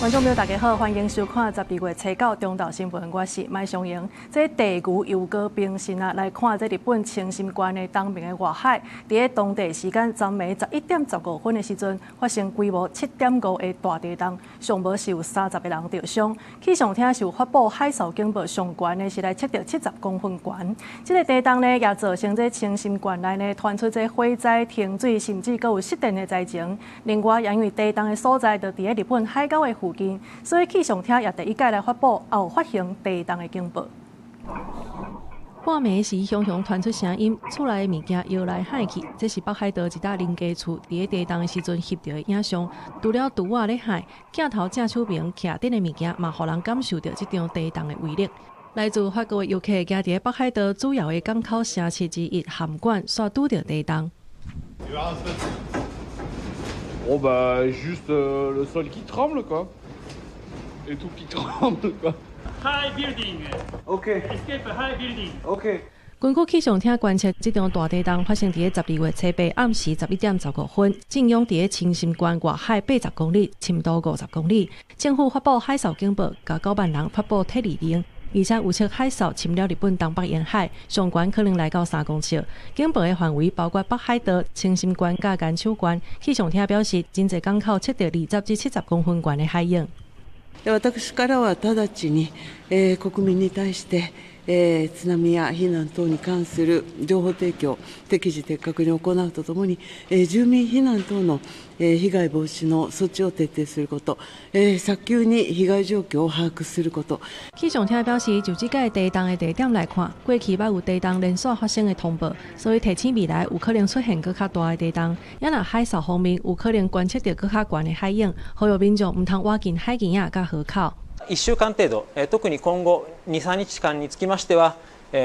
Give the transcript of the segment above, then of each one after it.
觀眾朋友大家好，歡迎收看12月初九中晝新聞，我是麥尚瑩。這地牛又閣冰心啊，來看這日本青森縣的東面的外海，佇咧當地時間昨暝11點15分的時陣，發生規模7.5的大地動，上無是有30個人著傷。氣象廳是有發布海嘯警報，上懸的是來測著70公分懸。這个地動呢，也造成這青森縣內呢傳出這火災、停水，甚至閣有失電的災情。另外，也因為地動的所在就佇咧日本海溝的附近，所以氣象廳也第一擺來發布偶發生地動的警報。半暝時，雄雄傳出聲音，厝內的物件搖來晃去。這是北海道一搭人家厝佇咧地動的時陣翕著的影像。除了櫥仔咧晃，鏡頭正手邊徛頂的物件嘛，予人感受著這場地動的威力。來自法國的遊客行佇咧北海道主要的港口城市之一函館，煞拄著地動。 Oh bah juste le sol qui tremble quoi. Et tout qui tremble quoi. High building. Ok. Escape high building. Ok. 根據氣象廳觀測，這場大地動發生佇咧12月初八暗時11點15分，震央佇咧青森縣外海80公里，深度50公里。政府發布海嘯警報，共9萬人發布撤離令，而且預測海嘯侵了日本東北沿海，上懸可能來到3公尺。警報的範圍包括北海道、青森縣佮岩手縣。氣象廳表示，真濟港口測著20至70公分懸的海湧。私からは直ちに、国民に対して、津波や避難等に関する情報提供を適時的確に行うとともに、住民避難等の被害防止の措置を徹底すること、早急に被害状況を把握すること。氣象廳表示，就這擺地動的地點來看，過去捌有地動連續發生的通報，所以提醒未來有可能出現閣較大的地動。也若海嘯方面有可能觀測著閣較懸的海湧，呼籲民眾毋通倚近海墘仔佮河口。 1週間程度、特に今後2、3日間につきましては、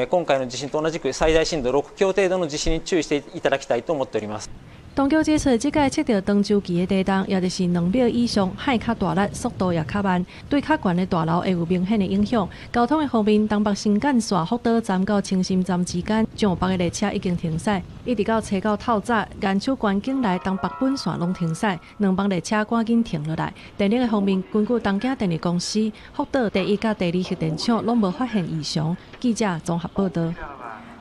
今回の地震と同じく最大震度6強程度の地震に注意していただきたいと思っております。當局指出，這擺測著長周期的地動，也就是2秒以上，晃較大力，速度也較慢，對較懸的大樓會有明顯的影響。交通的方面，東北新幹線福島站到青森站之間上北的列車已經停駛，一直到初九透早，岩手縣境內東北本線攏停駛，兩班列車趕緊停落來。電力的方面，根據東京電力公司，福島第一佮第二核電廠攏無發現異常。記者綜合報道。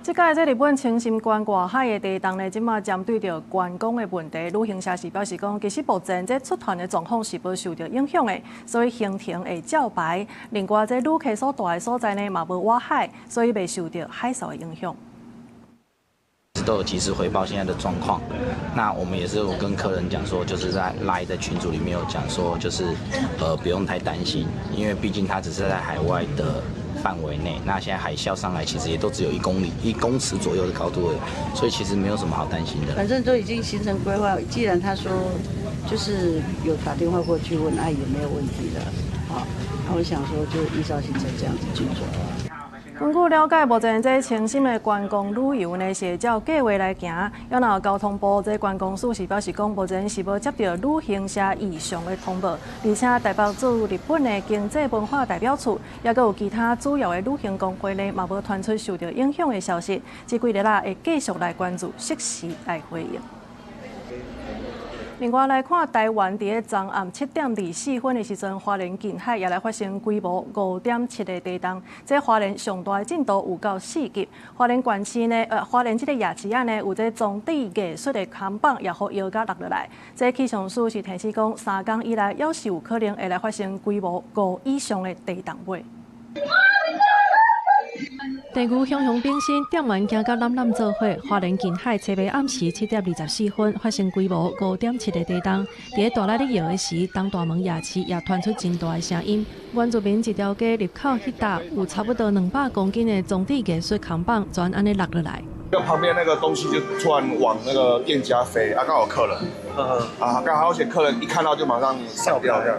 這擺這日本青森縣外海的地動呢，這馬針對著觀光的問題，旅行社是表示講，其實目前這出團的狀況是無受著影響的，所以行程會照排。另外，這旅客所蹛的所在呢，嘛無倚海，所以袂受著海嘯的影響。都有及時回報現在的狀況。那我們也是有跟客人講說，就是在 LINE 的群組裡面有講說，就是不用太擔心，因為畢竟他只是在海外的範圍內。那現在海嘯上來，其實也都只有1公里、1公尺左右的高度而已，所以其實沒有什麼好擔心的。反正都已經行程規劃，既然他說就是有打電話過去問，啊也沒有問題的，好，那我想說就依照行程這樣子去做。根據了解，目前這青森的觀光旅遊呢是會照計劃來行。也若交通部這觀光署是表示講，目前是無接著旅行社異常的通報，而且台北駐日本的經濟文化代表處，也閣有其他主要的旅行公會呢，嘛無傳出受著影響的消息。這幾日啦，會繼續來關注，適時來回應。另外來看，台灣佇咧昨暗7點24分的時陣，花蓮近海也來發生規模5.7的地動。這花蓮上大的震度有到4級。花蓮縣市呢，花蓮這个夜市仔呢，有這裝置藝術的扛棒也予搖甲落落來。這氣象署是提醒講，3工以內猶是有可能會來發生規模5以上的地動尾。地牛雄雄變身，店員驚甲攬攬做伙。花蓮近海初八暗時7點24分發生規模5.7的地動，佇咧大力咧搖的時，東大門夜市也傳出真大的聲音。原住民一條街入口彼搭有差不多200公斤的裝置藝術扛棒，全按呢落落來。就旁邊那個東西就突然往那個店家飛，啊，剛好客人，啊，剛好而且客人一看到就馬上閃掉這樣。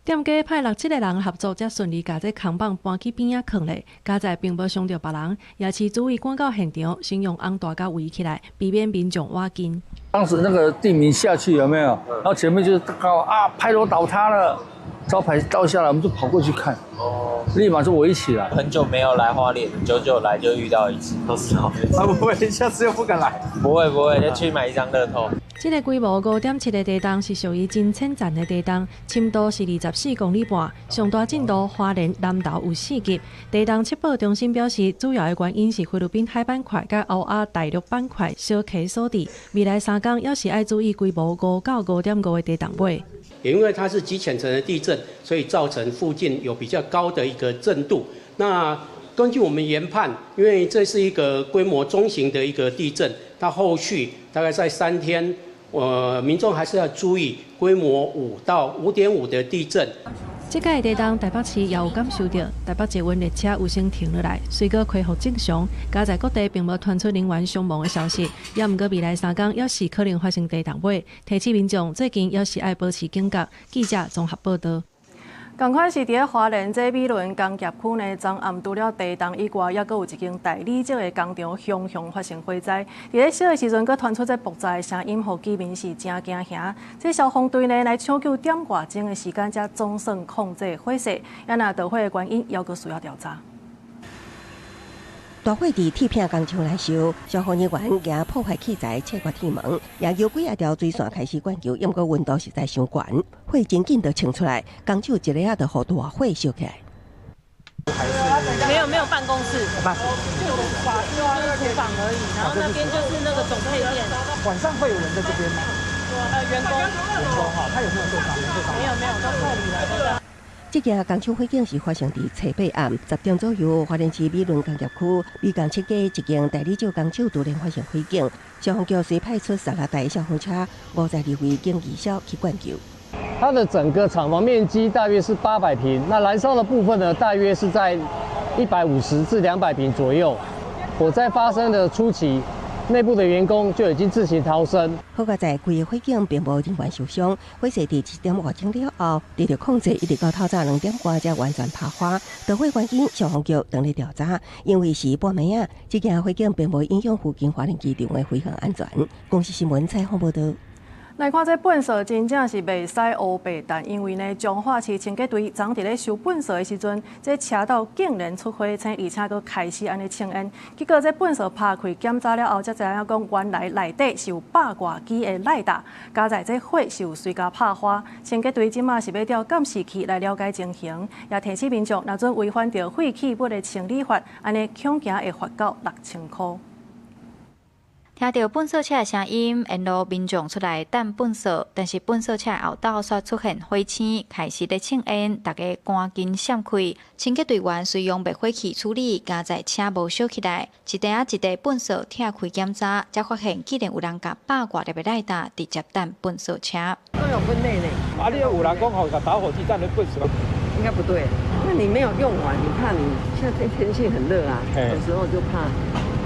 店家派六七个人合作，才順利共這扛棒搬去邊仔囥咧。佳哉並無傷著別人，夜市主委趕到現場，先用紅帶共圍起來，避免民眾倚近。當時那個地鳴下去有沒有？然後前面就是告啊，牌樓倒塌了，招牌倒下來，我們就跑過去看，哦，立馬就圍起來。很久沒有來花蓮，久久來就遇到一次，都是好。啊，不會，下次又不敢來。不會不會，再去買一張樂透。這个規模5.7的地動是屬於真淺層的地動，深度是24公里半，上大震度花蓮南投有4級。地動測報中心表示，主要的原因是菲律賓海板塊佮歐亞大陸板塊相契所致。未來3天猶是愛注意規模5到5.5的地動尾。也因為它是極淺層的地震，所以造成附近有比較高的一個震度。那根據我們研判，因為這是一個規模中型的一個地震，它後續大概在3天。民眾還是要注意規模5到5.5的地震。這屆地動台北市也有感受到，台北捷運列車有先停落來，隨閣恢復正常。佳哉各地並無傳出人員傷亡的消息，也毋過未來3天猶是可能發生地動尾，提醒民眾最近猶是愛保持警覺。記者綜合報導。仝款是佇咧花蓮這美崙工業區呢，昨暗除了地動以外，猶閣有一間大理石的工廠雄雄發生火災。佇咧燒的時陣，閣傳出這爆炸的聲音，予居民是誠驚嚇。這消防隊呢來搶救點外鐘的時間，才總算控制火勢。也若著火的原因，猶閣需要調查。大火佇鐵片工廠內燒，消防人員舉破壞器材切割鐵門，也由幾仔條水線開始灌救，毋過溫度實在傷懸，火真緊就衝出來，工廠一下仔就予大火燒起來。沒有沒有辦公室，就廚房而已，然後那邊就是那個總配電。晚上會有人在這邊嗎？員工。員工哈，他有沒有受傷？沒有沒有，都撤離了。這件工廠火警是發生佇初八暗10點左右，花蓮市美崙工業區美工七街一間大理石工廠突然發生火警，消防局隨派出16台消防車、52位警義消去灌救。它的整個廠房面積大約是800坪，那燃燒的部分呢，大約是在150至200坪左右。火災發生的初期，內部的員工就已經自行逃生。好在規个火警並無人員受傷，火勢佇1點外鐘了後得著控制，一直到透早2點外才完全拍花。著火原因，消防局正咧調查，因為是半暝仔，這件火警並無影響附近花蓮機場的飛行安全。公視新聞採訪報導。來看這糞掃真正是袂使烏白擲，因為呢，彰化市清潔隊昨佇咧收糞掃的時陣，這車道竟然出火星，而且閣開始按呢衝煙。結果這糞掃拍開檢查了後，才知影講原來內底是有100外支的賴打，佳哉這火是有隨共拍花。清潔隊這馬是欲調監視器來了解情形，也提醒民眾，若準違反著廢棄物的清理法，按呢恐驚會罰到6000箍。聽著糞掃車的聲音，沿路民眾出來擲糞掃，但是糞掃車後斗煞出現火星，開始咧衝煙，大家趕緊閃開。清潔隊員隨用滅火器處理，佳哉車無燒起來，一袋仔一袋糞掃拆開檢查，才發現竟然有人共100外粒的賴打直接擲糞掃車。都有分類呢。啊，你有人講吼，共打火機擲咧糞掃？應該不對，那你沒有用完，你怕你現在天氣很熱啊，有時候就怕。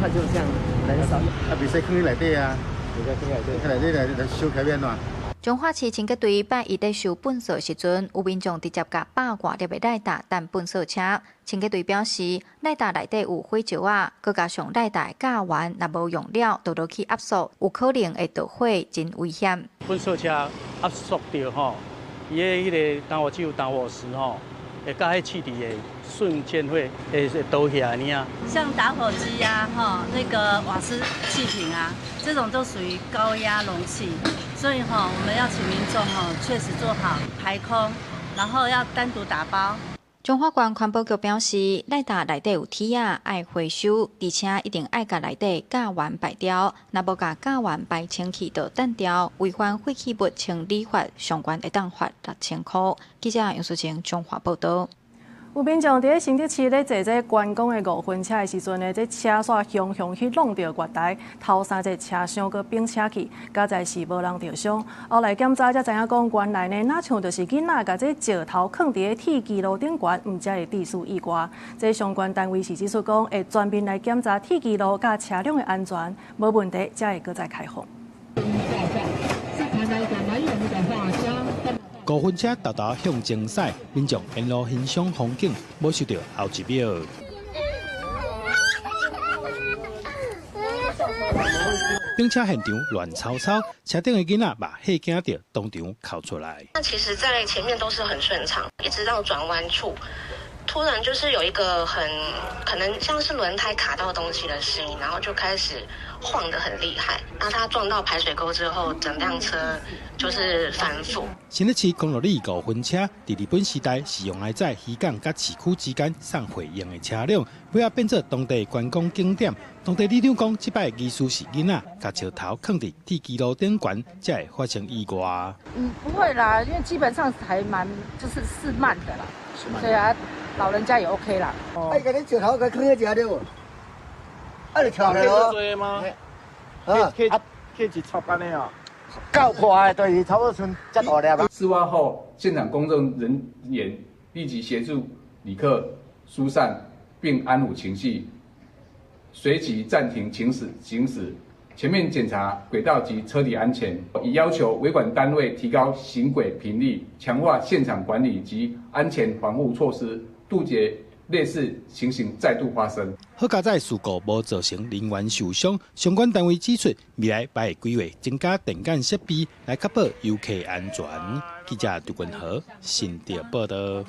它就這樣燃燒。啊，袂使囥佇內底啊，袂使囥內底，內底來燒起欲按怎？彰化市清潔隊拜一佇收糞掃時陣，有民眾直接共100外粒的賴打擲糞掃車。清潔隊表示，賴打內底有火石仔，閣加上賴打的甲烷，若無用了，就落去壓縮，有可能會著火，真危險。糞掃車壓縮著吼，伊的彼个打火機有打火石吼，會佮彼氣體會瞬間會倒起來爾。像打火機啊，吼，那個瓦斯氣瓶啊，這種都屬於高壓容器，所以吼，我們要請民眾吼，確實做好排空，然後要單獨打包。彰化縣環保局表示，賴打內底有鐵仔，愛回收，而且一定愛共內底甲烷排掉，若無共甲烷排清氣就擲掉，違反廢棄物清理法，上懸會當罰6000箍。記者楊淑晴彰化報導。有民眾佇咧新竹市咧坐這觀光的5分車的時陣呢，這車煞雄雄去挵著月台，頭三節車廂閣反車去，佳哉是無人著傷。後來檢查才知影講，原來呢，若像就是囡仔共這石頭囥佇咧鐵支路頂懸，毋才會致使意外。這相關單位是指出講，會全面來檢查鐵支路佮車輛的安全，無問題才會閣再開放。五分車沓沓向前駛，民眾沿路欣賞風景，無想著後一秒。反車現場亂糟糟，車頂的囡仔嘛嚇驚著，當場哭出來。那其實，在前面都是很順暢，一直到轉彎處，突然就是有一個很可能像是輪胎卡到東西的聲音，然後就開始晃得很厲害。那他撞到排水溝之後，整輛車就是翻覆。新北市公路里五分車，佇日本時代是用來載漁港佮市區之間送貨用的車輛，尾仔變做當地觀光景點。當地里長講，這擺疑似是囡仔共石頭囥佇鐵支路頂懸，才會發生意外。嗯，不會啦，因為基本上還蠻就是慢的啦，對啊，老人家也 OK 啦。哎，共你石頭共囥遐食著無？啊，就跳來咯。嗎？啊，可以一插按呢啊。夠快，對，差不多賰遮大粒。事發後，現場工作人員立即協助旅客疏散並安撫情緒，隨即暫停行駛，行駛，全面檢查軌道及車體安全，已要求維管單位提高行軌頻率，強化現場管理及安全防護措施，杜絕類似情形再度發生。好佳哉事故無造成人員受傷，相關單位指出，未來會規劃增加電感設備來確保遊客安全。記者杜君和新竹報道。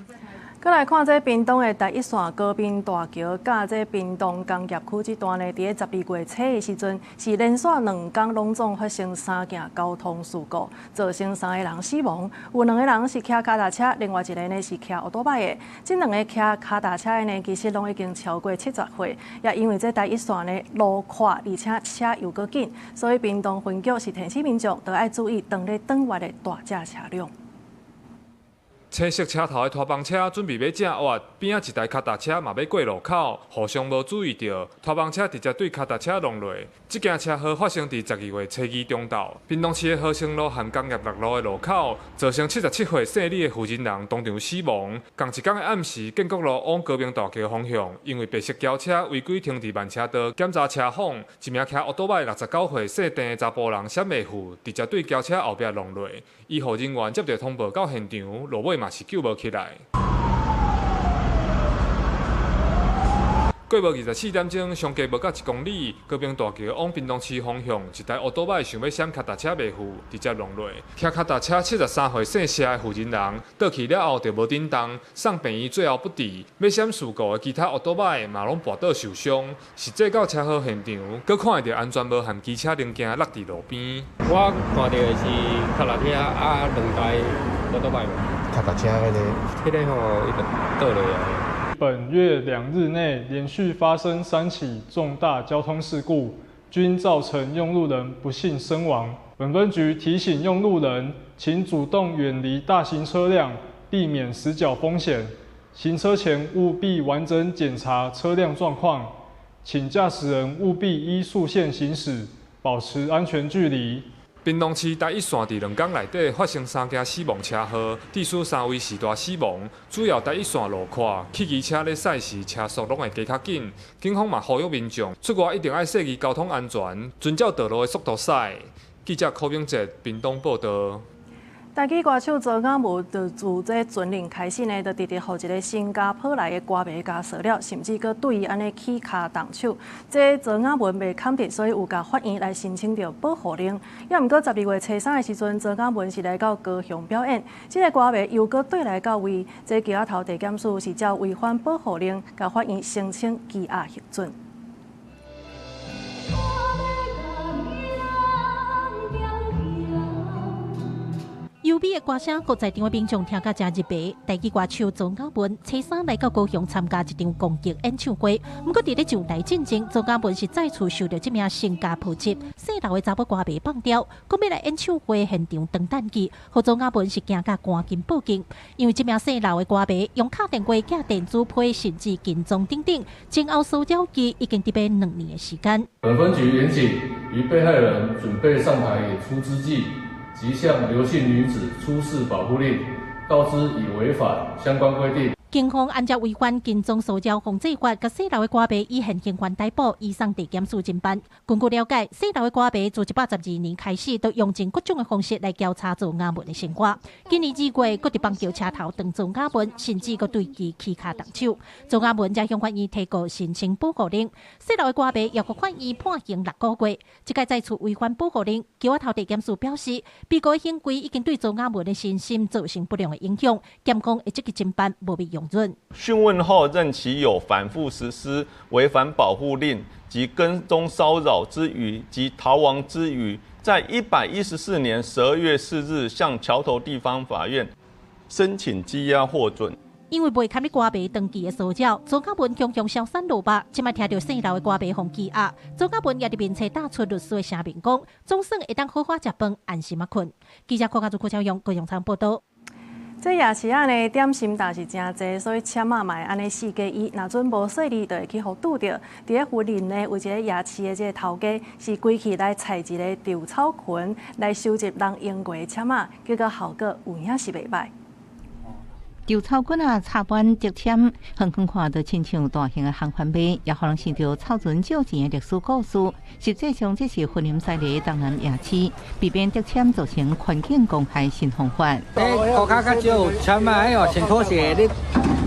閣來看這屏東的台一線高屏大橋，佮這屏東工業區這段呢，佇咧12月初的時陣，是連續兩工攏總發生三件交通事故，造成三个人死亡，有兩个人是騎跤踏車，另外一个呢是騎歐多擺的。這兩个騎跤踏車的呢，其實攏已經超過70歲，也因為這台一線呢路闊，而且車又閣緊，所以屏東分局是提醒民眾著愛注意當咧轉彎的大隻車輛。青色車頭的拖房車準備欲正彎，邊仔一台跤踏車嘛欲過路口，互相無注意著，拖房車直接對跤踏車挏落。這件車禍發生佇12月初二中晝，屏東市的和盛路和工業六路的路口，造成77歲姓李的負責人當場死亡。仝一工的暗時，建國路往高屏大橋方向，因為白色轎車違規停佇慢車道檢查車況，一名騎歐多擺69歲姓鄭的查埔人閃袂赴，直接對轎車後壁挏落。醫護人員接著通報到現場，落尾嘛是救無起來。過無24點鐘，相隔無到1公里，高屏大橋往屏東市方向，一台歐多擺想欲閃跤踏車袂赴，直接挏落。騎跤踏車73歲姓謝的負責人，倒去了後就無振動，送病院最後不治。欲閃事故的其他歐多擺嘛攏跋倒受傷。實際到車禍現場，閣看會著安全帽和機車零件落佇路邊。我看著的是跤踏車啊，兩台摩托擺。跤踏車彼个，彼个吼，伊就倒落啊。本月2日內連續發生3起重大交通事故，均造成用路人不幸身亡。本分局提醒用路人，請主動遠離大型車輛，避免死角風險。行車前務必完整檢查車輛狀況，請駕駛人務必依速線行駛，保持安全距離。屏東市台一線佇兩工內底發生三件死亡車禍，致使三位序大死亡。主要台一線路闊，汽機車咧駛時車速攏會加較緊。警方嘛呼籲民眾出外一定愛細膩交通安全，遵照道路的速度駛。記者柯明哲屏東報導。台語歌手曹雅雯就自這船齡開始呢，就直直予一个新加坡來的歌迷共騷擾，甚至閣對伊按呢起跤動手。這曹雅雯袂堪得，所以有共法院來申請著保護令。也毋過12月初三的時陣，曹雅雯是來到高雄表演，這个歌迷又閣綴來到位，這橋仔頭地檢署是照違反保護令，共法院申請羈押核准。優美的歌聲，閣在場的民眾聽甲誠入迷。台語歌手曹雅雯初三來到高雄參加一場公益演唱會，毋過佇咧上台進前，曹雅雯是再次受著這名新加坡籍姓劉的查某歌迷放刁，講欲來演唱會現場當等去，予曹雅雯是驚甲趕緊報警。因為這名姓劉的歌迷用敲電話、寄電子批，甚至跟蹤等等，前後騷擾伊已經得欲2年的時間。本分局員警於被害人準備上台演出之際，即向劉姓女子出示保護令，告知已違反相關規定。警方按照違反跟蹤騷擾防制法，共姓劉的歌迷以現行犯逮捕，移送地檢署偵辦。根據了解，姓劉的歌迷自112年開始，都用盡各種的方式來調查曹雅雯的生活。今年2月，閣佇板橋車頭擋曹雅雯，甚至閣對其起跤動手。曹雅雯才向法院提告申請保護令。姓劉的歌迷又予法院判刑6個月。這擺再次違反保護令，橋仔頭地檢署表示，被告的行為已經對曹雅雯的身心造成不良的影響，檢方會積極偵辦，無欲容上准。訊問後認其有反覆實施違反保護令及跟蹤騷擾之虞及逃亡之虞，在114年12月4日向橋頭地方法院申請羈押獲准。因為袂堪你歌迷長期的騷擾，左嘉文強強消散落肉。這擺聽著姓劉的歌迷予羈押，左嘉文也佇面冊打出律師的聲明，講總算會當好好食飯，安心仔睏。記者郭家祖、郭昭勇、高雄場報導。這夜市仔呢點心但是誠濟，所以籤仔嘛會按呢四界移，若準無細膩，就會去予拄著。佇咧雲林呢，有一个夜市的這个頭家是規氣來採一个稻草裙來收集人用過的籤仔，結果效果有影是袂䆀。稻草棍仔插滿竹籤，遠遠看就親像大型的航帆馬，也予人想著草船借錢的歷史故事。實際上，這是雲林西螺東南夜市避免竹籤造成環境公害新方法。欸，塗跤較少有籤仔，彼哦穿拖鞋，你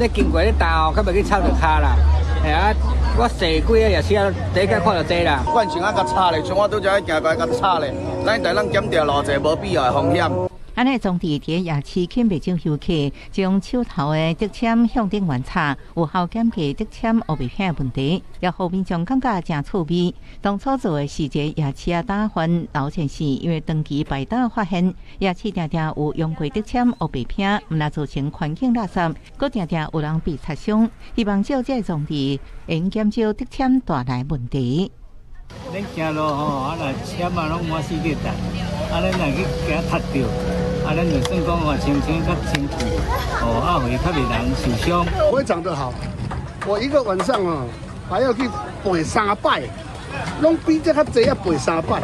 你經過咧踏哦，較袂去插著跤啦。嘿啊，我踅幾个夜市啊，第一擺看著這啦。慣性啊，共插咧，像我拄才行過來共插咧，咱台咱減掉偌濟無必要的風險。按呢當地佇夜市吸袂少遊客，將手頭的竹籤向頂懸插，有效減低竹籤烏白片的問題，也予民眾感覺誠趣味。當初做的是一個夜市仔打翻流線時，因為長期擺檔發現夜市定定有用過竹籤烏白片，毋但造成環境垃圾，閣定定有人被擦傷。希望藉這个裝置，會減少竹籤帶來問題。恁行路吼，啊若籤仔攏滿四界擲，啊咱若去共踢著。啊，咱就算講話清清較清氣，哦，啊會較袂人受傷。非常的好，我一個晚上啊，還要去背三擺，攏比這較濟啊背三擺。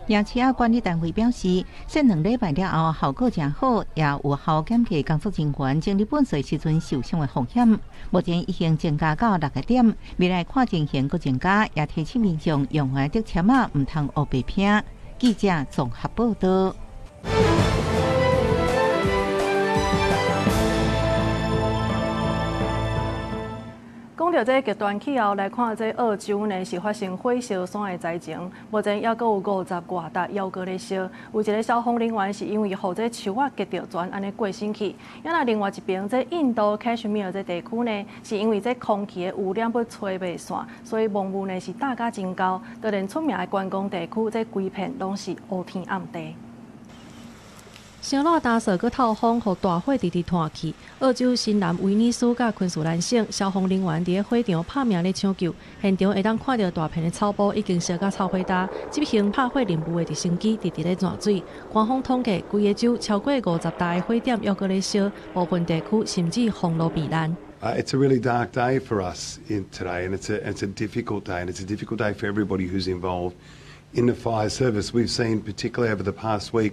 夜市仔管理單位表示，設兩禮拜了後效果誠好，也有效減低工作人員整理糞埽時陣受傷的風險。目前已經增加到六個點，未來看情形閣增加，也提醒民眾用完竹籤仔毋通烏白拚。記者綜合報導。講著這極端氣候來看，這澳洲呢是發生火燒山的災情，目前猶閣有五十外達猶閣咧燒。有一个消防人員是因為予這樹仔擊著船，按呢過身去。啊若另外一邊，這印度喀什米爾這地區呢，是因為這空氣的污染物吹袂散，所以濃霧呢是罩甲真厚，就連出名的觀光地區，這規片攏是烏天暗地。傷熱乾燥閣透風，予大火直直湠去。澳洲新南威爾斯佮昆士蘭省消防人員佇咧火場拍拚咧搶救，現場會當看著大片的草埔已經燒甲臭火焦，執行拍火任務的直升機直直咧湠水。官方統計，規个州超過50台的火點猶閣咧燒，部分地區甚至封路避難。 It's a really dark day for us in today, and it's a difficult day, and it's a difficult day for everybody who's involved in the fire service. We've seen, particularly over the past week,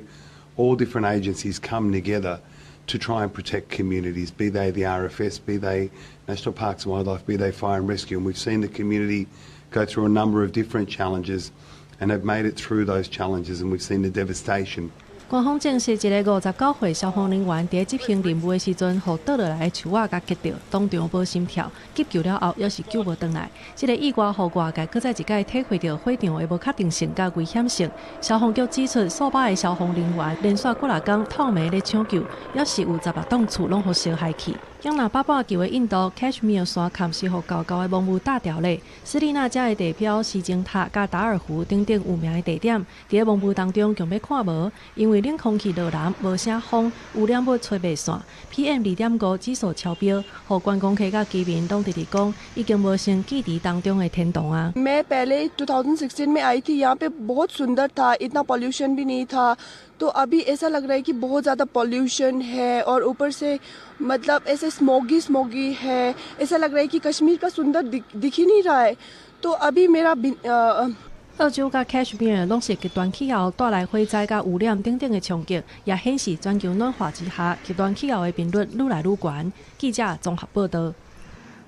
all different agencies come together to try and protect communities, be they the RFS, be they National Parks and Wildlife, be they Fire and Rescue. And we've seen the community go through a number of different challenges and have made it through those challenges, and we've seen the devastation. 官方證實，一个59歲消防人員佇執行任務的時陣，予倒落來的樹仔共擊著，當場無心跳，急救了後，猶是救無轉來。這个意外，予外界閣再一擺體會著火場的無確定性佮危險性。消防局指出，數百个消防人員連續幾若工透暝咧搶救，猶是有16棟厝攏予燒害去。像若北半球的印度喀什米爾山坎是予厚厚的濃霧罩牢咧。斯利那加的地標時鐘塔佮達爾湖等等有名的地點，佇咧濃霧當中強欲看無，因為冷空氣落南，無啥風，污染物吹袂散，PM 2.5指數超標，予觀光客佮居民攏直直講，已經無性記佇當中的天堂啊。 मैं पहले 2016 में आई थी यहाँ पे बहुत सुंदर था इतना पॉल्यूशन भी नहीं था तो अभी ऐसा लग रहा है कि बहुत ज़्यादा पॉल्यूशन है और ऊपर से मतलब ऐसे स्मोगी स्मोगी है ऐसा लग रहा है कि कश्मीर का सुंदर दिख, दिख ही नहीं रहा है तो अभी मेरा 澳洲佮喀什米爾攏是極端氣候帶來火災佮污染等等的衝擊，也顯示全球暖化之下，極端氣候的頻率愈來愈懸。記者綜合報導。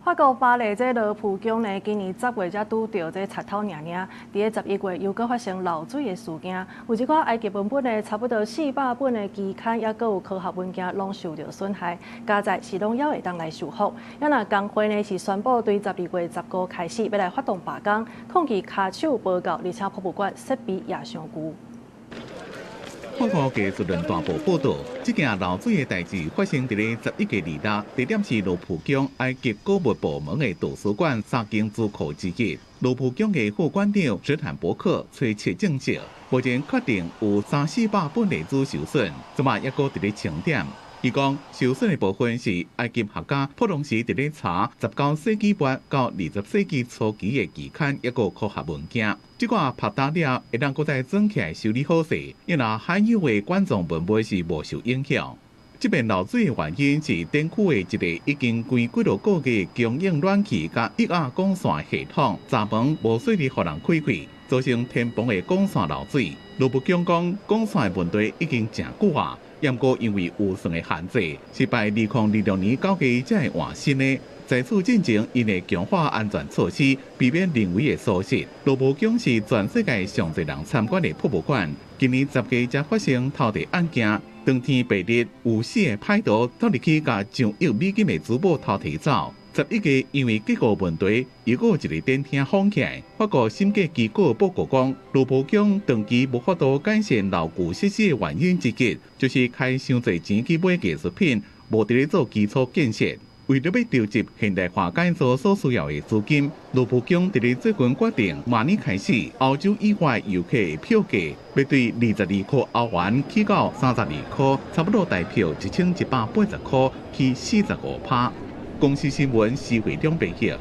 法國巴黎這羅浮宮呢，今年10月才拄著這賊偷爾爾，佇咧11月又閣發生漏水的事件，有一寡埃及文本的差不多400本的期刊，猶閣有科學文件攏受著損害，佳哉是攏猶會當來修復。啊若工會呢是宣布對12月15開始欲來發動罷工，抗議跤手無夠，而且博物館設備也傷舊。法國技術論壇報報導，這件漏水的代誌發生佇咧11月26，地點是盧浮宮埃及古物部門的圖書館三間資庫之一。盧浮宮的副館長史坦伯克揣測證實，目前確定有三四百本的書受損，這馬猶閣佇咧清點。伊講受損的部分是埃及學家普隆時佇咧查19世紀末到20世紀初期的期刊，抑閣科學文件。這寡拍打了，會當閣再裝起來修理好勢，因為罕有的館藏文物是無受影響。這遍漏水的原因是展區的一个已經關幾落個月供應暖氣佮液壓管線系統閘門無細膩予人開開，造成天棚的管線漏水。盧浮宮講，管線的問題已經誠久啊。毋過因為預算的限制，是擺2026年9月才會換新的。在此進前，𪜶會強化安全措施，避免人為的疏失。盧浮宮是全世界上濟人參觀的博物館，今年10月才發生偷盜案件，當天白日有四个歹徒走入去，共上億美金的珠寶偷提走。11月因為結構問題，又閣有一个展廳封起來。法國審計機構報告講，盧浮宮長期無法度改善老舊設施的原因之一，就是開傷濟錢去買藝術品，無佇咧做基礎建設。為著欲籌集現代化改造所需要的資金，盧浮宮佇咧最近決定，明年開始，歐洲以外遊客的票價欲對22塊歐元起到32塊，差不多台票1180塊，起45%。公視新聞施惠中編譯。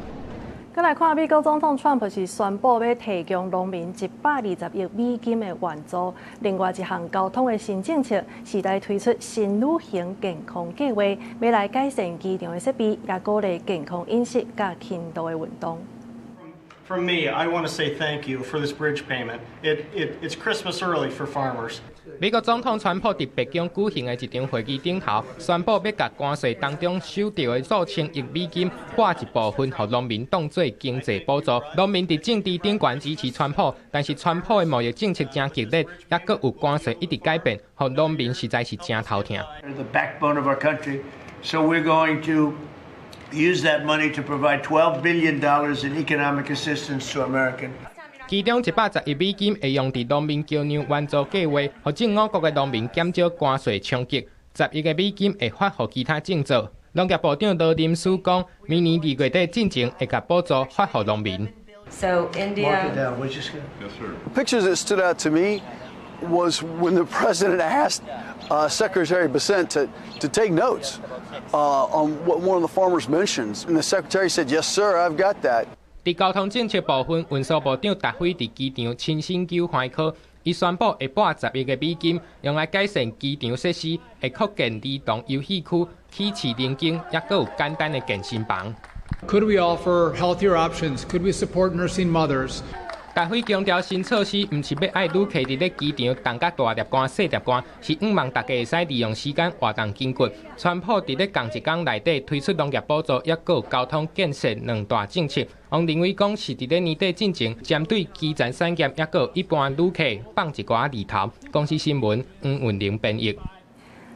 閣來看美國總統川普是宣布欲提供農民120億美金的援助。另外一項交通的新政策是來推出新旅行健康計劃，欲來改善機場的設備，也鼓勵健康飲食佮輕度的運動。 From me, I want to say thank you for this bridge payment. It's Christmas early for farmers. 美國總統川普佇白宮舉行的一場會議頂頭，宣布欲共關稅當中收著的數千億美金撥一部分，予農民當做經濟補助。農民佇政治頂懸支持川普，但是川普的貿易政策誠激烈，猶閣有關稅一直改變，予農民實在是誠頭疼。 The backbone of our country, so we're going to use that money to provide $12 billion in economic assistance to American. 其中110億美金會用佇農民橋梁援助計劃，予種五穀的農民減少關稅衝擊。10億个美金會發予其他政策。農業部長羅林斯講，明年2月底進前會共補助發予農民。 So India. Pictures that stood out to me was when the president asked Secretary Bessent to take notes on what one of the farmers mentions, and the secretary said, "Yes, sir, I've got that." 佇交通政策部分，運輸部長達輝佇機場親身救援科，伊宣布會撥10億个美金，用來改善機場設施，會擴建兒童遊戲區、起市靈間，猶閣有簡單的健身房。 Could we offer healthier options? Could we support nursing mothers? 達輝強調，新措施毋是欲愛旅客佇咧機場動甲大粒汗、細粒汗，是向望大家會使利用時間活動筋骨。川普佇咧仝一工內底推出農業補助，猶閣有交通建設兩大政策。王林偉講，是佇咧年底進前，針對基層產業，猶閣有一般旅客放一寡利頭。公視新聞黃雲玲編譯。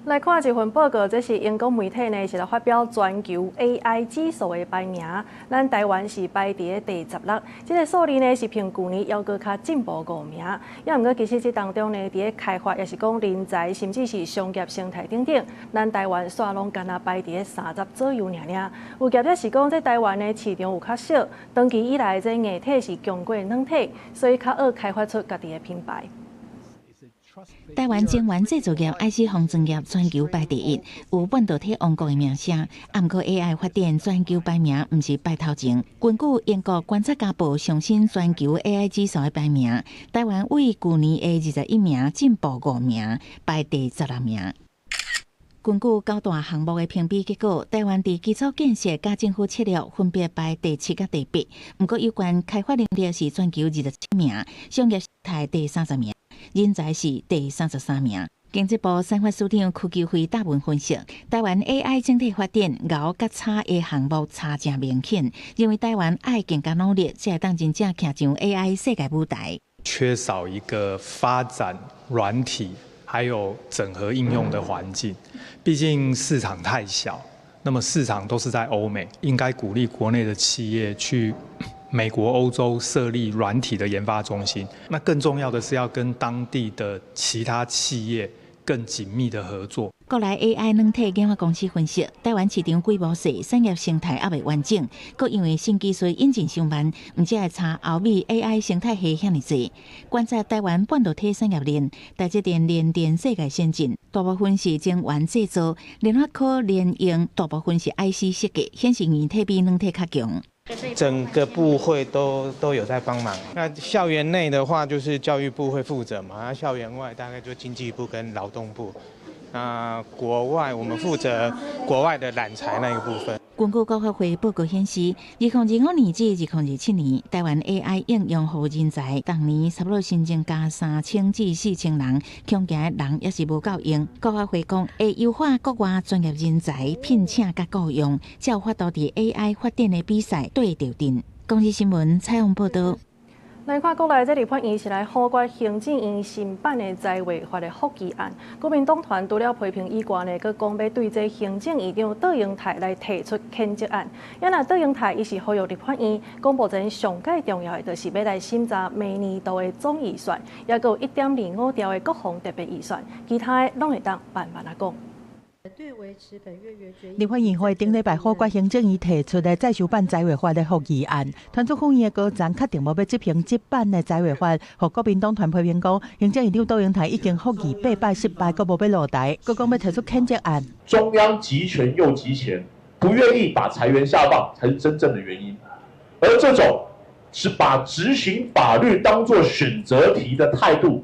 來看一份報告，這是英國媒體呢是來發表全球 AI 指數的排名，咱台灣是排佇咧第16，這个數字呢是比舊年猶閣較進步5名。猶毋過其實這當中呢，佇咧開發抑是講人才，甚至是商業生態等等，咱台灣煞攏干焦排佇咧30左右爾爾。有業者是講，這台灣的市場有較小，長期以來這硬體是強過軟體，所以較好開發出家己的品牌。台灣晶圓製造業 IC 封裝業全球排第一，有半導體王國的名聲。毋過 AI 發展全球排名毋是排頭前。根據英國觀察家報上新全球 AI 指數的排名，台灣為舊年的21名進步5名，排第16名。根據九大項目的評比結果，台灣佇基礎建設佮政府策略分別排第7佮第8。毋過有關開發能力是全球27名，商業生態第30名。人才是第33名。經濟部產發署長區基輝答問分析，台灣 AI 整體發展𠢕佮差的項目差誠明顯，認為台灣愛更加努力，才會當真正徛上 AI 世界舞台。缺少一個發展軟體還有整合應用的環境，畢竟市場太小，那麼市場都是在歐美，應該鼓勵國內的企業去美國、歐洲設立軟體的研發中心。那更重要的是要跟當地的其他企業更緊密的合作。國內 AI 軟體研發公司分析，台灣市場規模細，產業生態猶未完整，閣因為新技術引進傷慢，毋只會差歐美 AI 生態系遐爾濟。觀察台灣半導體產業鏈，台積電、聯電世界先進，大部分是晶圓製造，聯發科、聯詠大部分是 IC 設計，顯示硬體比軟體較強。整個部會都有在幫忙。那校園內的話，就是教育部會負責嘛，那校園外大概就經濟部跟勞動部。那國外我們負責國外的攬才那一部分。根據國發會報告顯示，2025年至2027年，台灣 AI 應用服務人才，逐年差不多新增加3000至4000人，恐驚人猶是無夠用。國發會講會優化國外專業人才聘請佮僱傭，才有法度佇 AI 發展的比賽對著陣。公視新聞採訪報導。來看國內這立法院是來否決行政院新版的災劃法的覆議案。國民黨團除了批評以外呢，閣講欲對這行政院長卓榮泰來提出譴責案。啊若卓榮泰伊是呼籲立法院，講目前上蓋重要的就是欲來審查明年度的總預算，抑閣有1.25兆的國防特別預算，其他的攏會當慢慢仔講。立法院會頂禮拜否決行政院提出的再修版災劃法的覆議案，團出府院的高層確定無欲執行這版的災劃法，予國民黨團批評講，行政院長卓榮泰已經覆議八擺失敗，閣無欲落台，閣講欲提出譴責案。中央集權又集錢，不願意把財源下放，才是真正的原因。而這種是把執行法律當作選擇題的態度，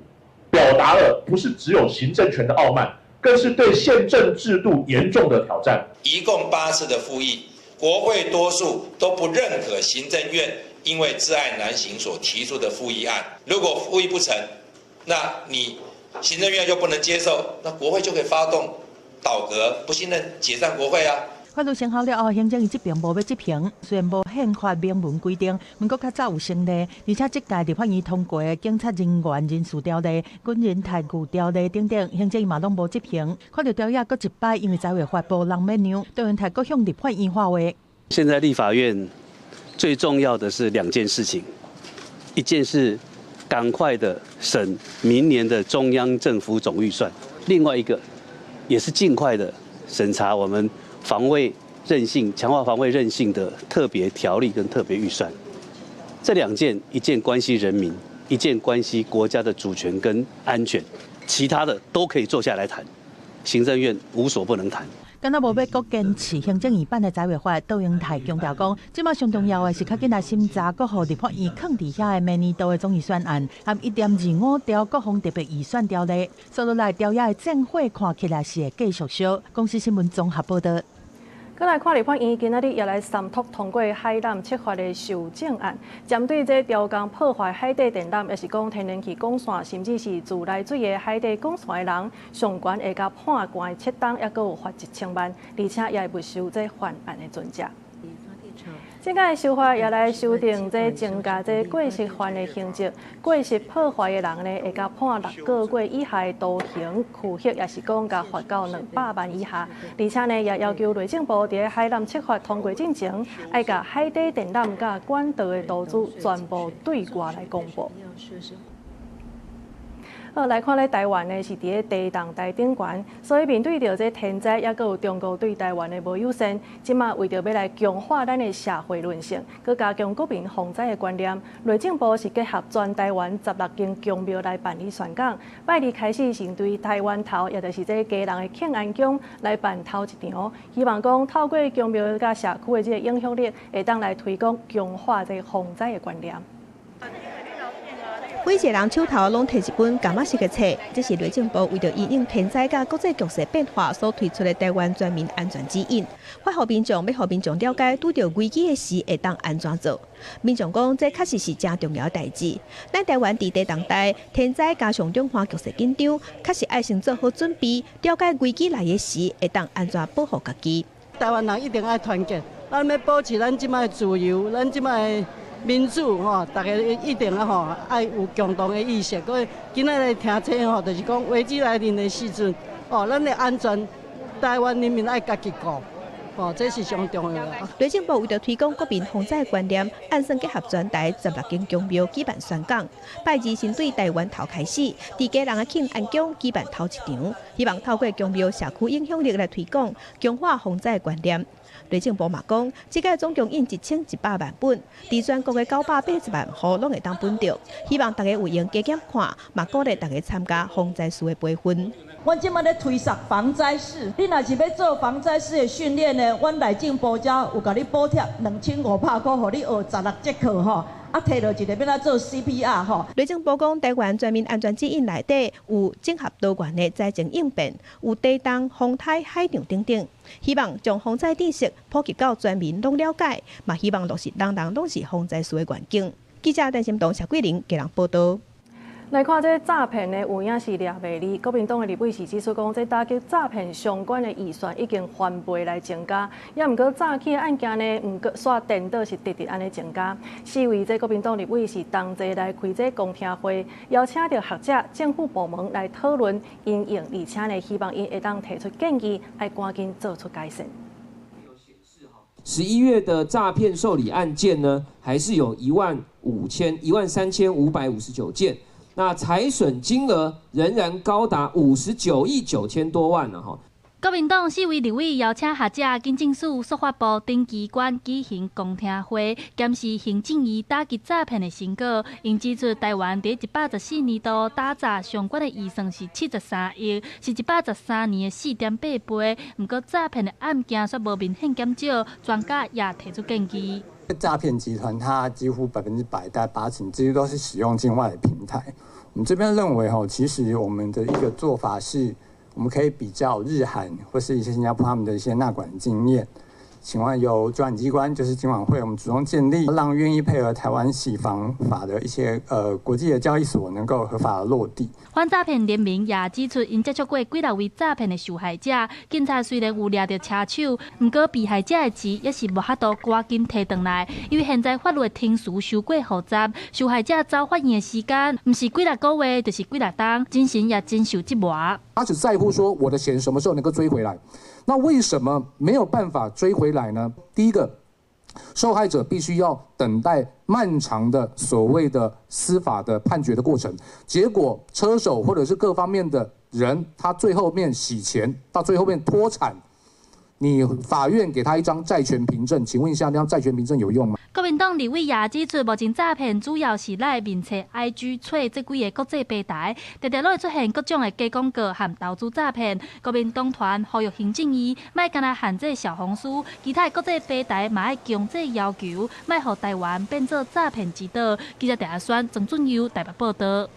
表達了不是只有行政權的傲慢。更是對憲政制度嚴重的挑戰。一共8次的復議，國會多數都不認可行政院因為窒礙難行所提出的復議案。如果復議不成，那你行政院又不能接受，那國會就可以發動倒閣不信任解散國會啊。法律生效了後，行政院這邊無欲執行，雖然無憲法明文規定，毋過較早有先例，而且這屆立法院通過的警察人員人事條例、軍人待遇條例等等，行政院嘛攏無執行。看著條約閣一擺，因為災劃法無人欲讓，卓榮泰閣向立法院發話。現在立法院最重要的是兩件事情，一件是趕快的審明年的中央政府總預算，另外一個也是盡快的審查我們防衛韌性、強化防衛韌性的特別條例跟特別預算。這兩件，一件關係人民，一件關係國家的主權跟安全，其他的都可以坐下來談，行政院無所不能談。敢若無欲閣堅持行政院版的災劃法，卓榮泰強調講，這馬上重要的是較緊來審查閣予立法院囥佇遐的明年度的總預算案，和1.25兆國防特別預算條例。所以來朝野的戰火看起來是會繼續燒。公視新聞綜合報導。閣來看立法院今仔日也來三讀通過海纜七法的修正案，針對這刁工破壞海底電纜，抑是講天然氣管線，甚至是自來水的海底管線的人，上懸會共判監7冬，抑閣有罰1000萬，而且也會沒收這犯案的船隻。這擺修法也來修訂這增加這過失犯的刑責，過失破壞的人呢，會共判6個月以下的徒刑、拘役，抑是講共罰到200萬以下。而且呢，也要求內政部佇海纜七法通過進前，愛共海底電纜佮管道的圖紙全部對外來公布。好，來看咧，台灣呢是佇咧地動台頂懸，所以面對著這天災，抑閣有中國對台灣的無友善，這馬為著欲來強化咱的社會韌性，閣加強國民防災的觀念，內政部是結合全台灣16間宮廟來辦理宣講。拜二開始先對台灣頭，也就是這基隆的慶安宮來辦頭一場，希望講透過宮廟佮社區的這個影響力，會當來推廣強化這個防災的觀念。每一個人手頭攏提一本柑仔色的冊，這是內政部為著因應天災佮國際局勢變化所推出的台灣全民安全指引，發予民眾，欲予民眾了解拄著危機的時會當按怎做。民眾講，這確實是誠重要的代誌。咱台灣佇地動帶，天災加上兩岸局勢緊張，確實愛先做好準備，了解危機來的時會當按怎保護家己。台灣人一定愛團結，咱欲保持咱這擺的自由，咱這擺的民主吼，大家一定啊吼，愛有共同的意識。閣今仔日聽這吼，就是講危機來臨的時陣，哦，咱的安全，台灣人民愛家己顧。哦，這是上重要的。內政部為著推廣國民防災觀念，按算結合全台16間宮廟舉辦宣講。拜二先對台灣頭開始，佇基隆的慶安宮舉辦頭一場，希望透過宮廟社區影響力來推廣，強化防災觀念。內政部嘛講，這屆總共印1100萬本，佇全國的980萬戶攏會當分著，希望大家有閒加減看，嘛鼓勵大家參加防災士的培訓。阮這擺咧推捒防災士，你若是欲做防災士的訓練呢，阮內政部遮有共你補貼2500塊，予你學16節課吼。啊，提落一个欲按怎做 CPR 吼。內政部講，台灣全面安全指引內底有整合多元的災情應變，有地動、風颱、海浪等等，希望將防災知識普及到全民攏了解，嘛希望落實人人攏是防災士的願景。記者陳心東、謝桂玲，基隆報導。來看這詐騙的有影是掠袂離，國民黨的立委是指出講，這打擊詐騙相關的預算已經翻倍來增加，也毋過詐欺的案件呢，毋過煞顛倒是直直按呢增加。四位這國民黨立委是同齊來開這公聽會，邀請著學者、政府部門來討論因應，而且呢，希望𪜶會當提出建議，愛趕緊做出改善。 11月的詐騙受理案件呢，還是有1.5 1萬3559件。那財損金額仍然高達59億9千多萬呢，哈。國民黨四位立委邀請學者、警政署、司法部等機關舉行公聽會，檢視行政院打擊詐騙的成果。𪜶指出，台灣佇114年度打詐相關的預算是73億，是113年的4.8倍。毋過詐騙的案件卻無明顯減少，專家也提出建議。詐騙集團，它幾乎100%，大概80%，幾乎都是使用境外的平台。我們這邊認為，吼，其實我們的一個做法是，我們可以比較日韓或是一些新加坡他們的一些納管經驗。請問由主管機關，就是金管會，我們主動建立，讓願意配合台灣洗防法的一些國際的交易所能夠合法的落地。反詐騙聯盟也指出，𪜶接觸過幾若位詐騙的受害者，警察雖然有掠著車手，毋過被害者的錢也是無法度趕緊提轉來，因為現在法律的程序傷過複雜，受害者走法院的時間，毋是幾若個月，就是幾若冬，精神也真受折磨。他只在乎說我的錢什麼時候能夠追回來，那為什麼沒有辦法追回來呢？第一個，受害者必須要等待漫長的所謂的司法的判決的過程，結果車手或者是各方面的人，他最後面洗錢，到最後面脫產，你法院給他一張債權憑證，請問一下，那張債權憑證有用嗎？國民黨立委也指出，目前詐騙主要是來面冊、IG、揣這幾个國際平台，常常攏會出現各種的假廣告和投資詐騙。國民黨團呼籲行政院，莫干焦限制小紅書，其他的國際平台嘛愛強制要求，莫予台灣變做詐騙之島。記者鄭阿宣、曾俊佑台北報導。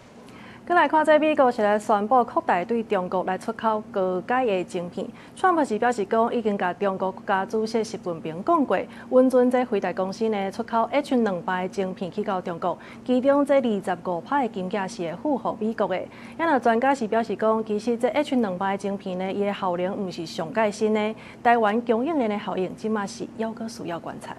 閣來看，這美國是來宣布擴大對中國來出口高階的晶片。川普是表示講，已經共中國國家主席習近平講過，允准這輝達公司呢出口 H 兩百的晶片去到中國，其中這25%的金額是會付予美國的。啊若專家是表示講，其實這 H 兩百的晶片呢，伊的效能毋是上蓋新的，台灣供應鏈的效應，這馬是猶閣需要觀察。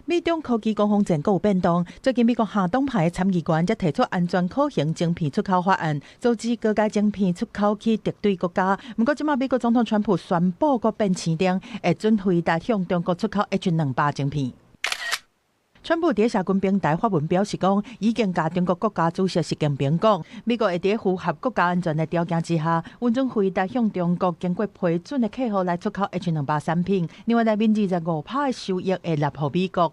美中科技攻防戰閣有變動。最近美國下黨派參議員則提出安全可行晶片出口法案，阻止高階晶片出口去敵對國家。毋過，這馬美國總統川普宣布閣變青燈，會准輝達向中國出口 H 兩百晶片。川普佇社群平台發文表示講，已經共中國國家主席習近平講，美國會佇符合國家安全的條件之下，允准輝達向中國經過批准的客戶來出口 H 兩百產品。另外，內面25%的收益會納予美國。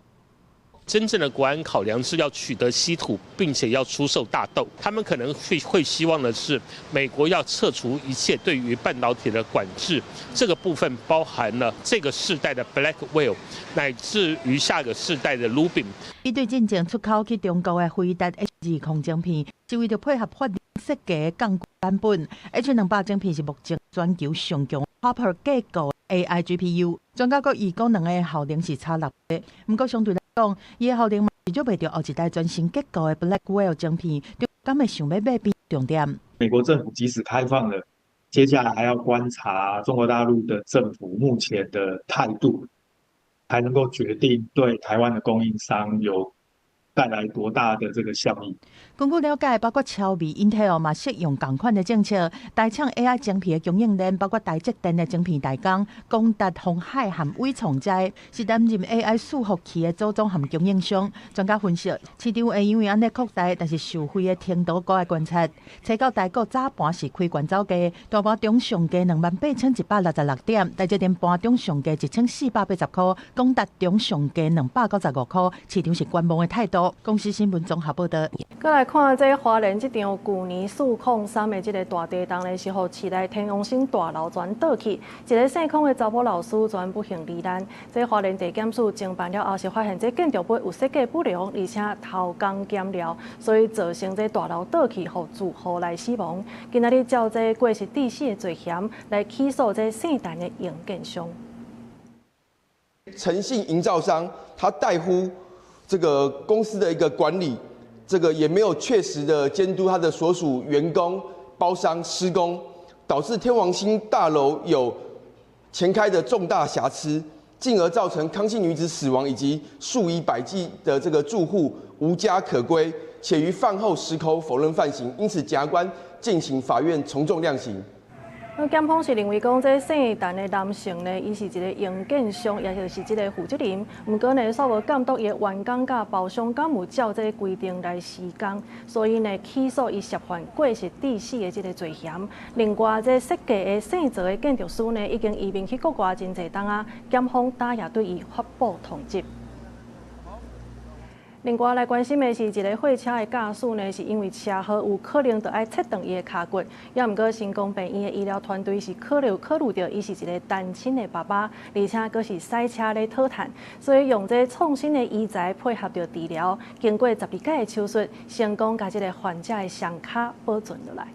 真正的國安考量是要取得稀土，並且要出售大豆。他們可能會希望的是，美國要撤除一切對於半導體的管制。這個部分包含了這個世代的 Blackwell，乃至於下個世代的 Rubin。伊對進前出口去中國的輝達 H 二空晶片，是為著配合法設計降版本。H 兩百晶片是目前全球上強 Hopper 架構 AI GPU。專家閣預估兩个效能是差6倍，毋過相對來講，伊的效能嘛是弱袂著後一代全新結構的 Blackwell 晶片，就敢會想欲買變重點。美國政府即使開放了，接下來還要觀察中國大陸的政府目前的態度，才能夠決定對台灣的供應商有帶來多大的這個效益？根據了解，包括超微、英特爾嘛適用仝款的政策。台廠 AI 晶片的供應鏈，包括台積電的晶片代工、廣達、鴻海和緯創這，是擔任 AI 伺服器的組裝和供應商。專家分析，市場會因為按呢擴大，但是受惠的程度閣愛觀察。初九台股早盤是開懸走低，大盤中上低28,166點，台積電盤中上低1480塊，廣達中上低295塊，市場是觀望的態度。公視新聞綜合報導。閣來看這花蓮這場舊年403的這个大地動咧，是予市內天王星大樓全倒去，一个姓孔的查某老師全不幸罹難。這花蓮地檢署偵辦了後，是發現這建築物有設計不良，而且偷工減料，所以造成這大樓倒去，予住戶來死亡。今仔日照這過失致死的罪嫌來起訴這姓陳的營建商。陳姓營造商他怠忽這個公司的一個管理，這個也沒有確實的監督他的所屬員工、包商施工，導致天王星大樓有前開的重大瑕疵，進而造成康姓女子死亡以及數以百計的這個住戶無家可歸，且於犯後矢口否認犯行，因此檢察官建請法院從重量刑。那檢方是認為講，這姓陳的男性呢，伊是一個營建商，也就是這個負責人。毋過呢，煞無監督伊的員工佮包商，敢有照這個規定來施工，所以呢，起訴伊涉犯過失致死的這個罪嫌。另外，這設計的姓趙的建築師呢，已經移民去國外真濟冬啊，檢方今也對伊發布通緝。另外來關心的是，一个貨車的駕駛呢，是因為車禍有可能就愛切斷伊的跤骨，也毋過成功病院的醫療團隊是考慮著伊是一个單親的爸爸，而且閣是駛車咧討趁，所以用這創新的醫材配合著治療，經過12擺的手術，成功共這个患者的雙跤保存落來。